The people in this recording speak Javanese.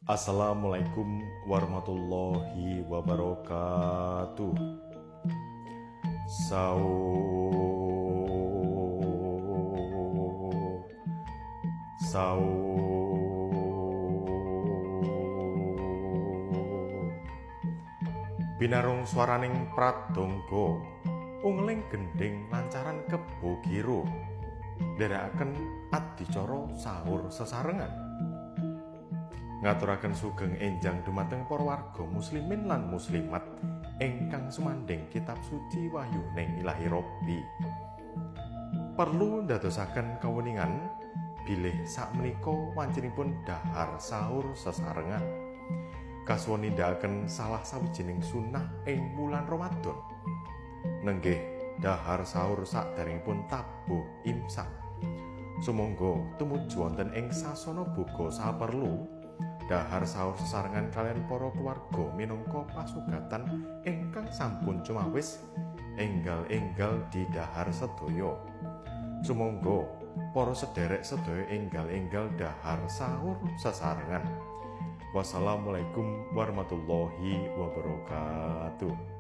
Assalamualaikum warahmatullahi wabarakatuh. Saur saur binarung swaraning pradonga ungeling gendhing lancaran kebo giro ndherekaken adicara sahur sesarengan. Ngaturaken sugeng enjang dumateng para warga muslimin lan muslimat ingkang sumandhing kitab suci wahyuning Ilahi Robbi. Perlu ndadosaken kawuningan bilih sakmenika wancinipun dhahar sahur sesarengan. Kasuwun nindakaken salah sawijining sunah ing wulan Ramadan. Nenggih dhahar sahur saderengipun tabuh imsak. Sumangga tumuju wonten ing sasana boga saperlu dhahar sahur sesarengan kaliyan para keluarga minangka pasugatan ingkang sampun cumawis enggal-enggal didhahar sedaya. Sumangga para sederek sedaya enggal-enggal dhahar sahur sesarengan. Wassalamualaikum warahmatullahi wabarakatuh.